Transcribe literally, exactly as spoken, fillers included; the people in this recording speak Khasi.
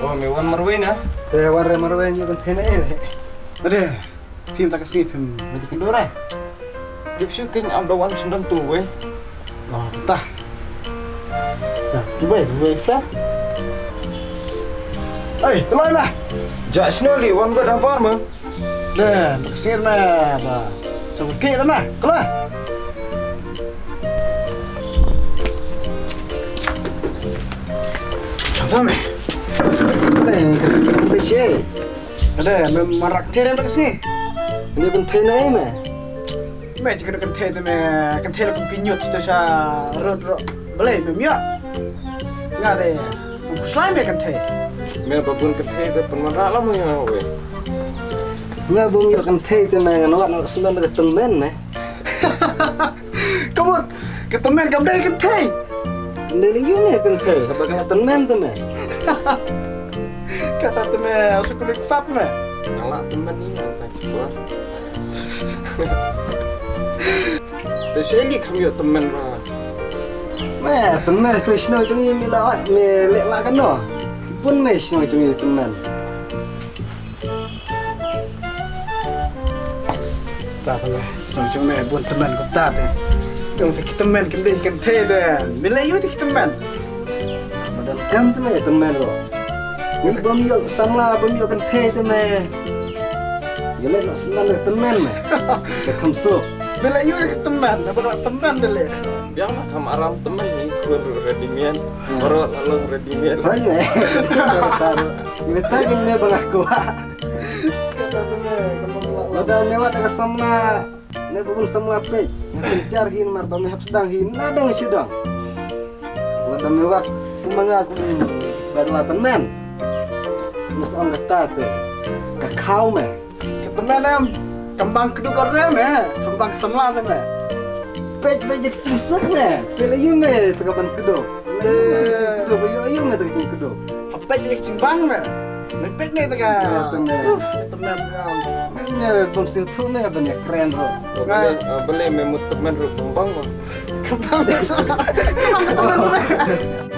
Oh, me wan marwei na? Te wan re marwei, ïoh kynthei na ei. Ade, phim ta ka sngi phim, me ta ka dora. Dip shu kin am da wan sendam tu wei. Oh, ta. Ta, tu wei, tu wei fa. Ei, tu lai na. Ja snow li wan ba da bar ma. Deh, sir na ba. Sa ke na, kala. Chang me. Deh, deh, me marak tere ba sini. Ini pun thena me. Me jikun kan thei te me, kan thei lo kan kinyut te sha rot rot. Balei me mia. Nga de, kuslai me kan thei. Me babun kan thei te pun man ra la mo ya we. Nga bum ïoh kynthei te me, nga wat na sendon ka tymmen me. Ka mut, ka tymmen kam dei kynthei. Dei lei ïoh me kynthei, haba ka tymmen te me. Kata te me, asu kulit sap me. Nga la tymmen ni, nga ta kipor. Te seli kam ïoh tymmen ra. Me, tymmen te snow jong i me la, me leh la kano. Bun me snow jong i tymmen. Ta te me, song jong me bun tymmen ko ta te. Jong te ki tymmen kim dei kynthei te. Me leh ïoh te ki tymmen. Madan kam te me tymmen lo. Ni bam ïoh samla bam ïoh kynthei te me. Ïoh leh no snan le tymmen me. Te kham so. Me leh ïoh te ki tymmen, na ba tymmen te leh. Biang na kam aram tymmen ni khun ready made. Baroh la long ready made. Hai me. Ni ta kin me bang aku. Lada me wat ka samla, ne bun samla peit. Nga pynjar hi mar ba me hap sdang hi na dang sdang. Lada me wat kumba nga kum ba la tymmen. Mas ong kata te. Ka khaw me. Ka tymmen em. Kambang kduk or me. Kambang samla te me. Peit peit je kching suk me. Peit la yu me te ka ban kduk. Kduk ba yu yu me te ka kching kduk. Peit me ka jingbang me. Me peit me te ka. Uf, te me ka. Me me bam sing thu me ban ïa kren ro. Balei, ah, balei me mut te men ro kembang mo. Kembang. Kembang te men.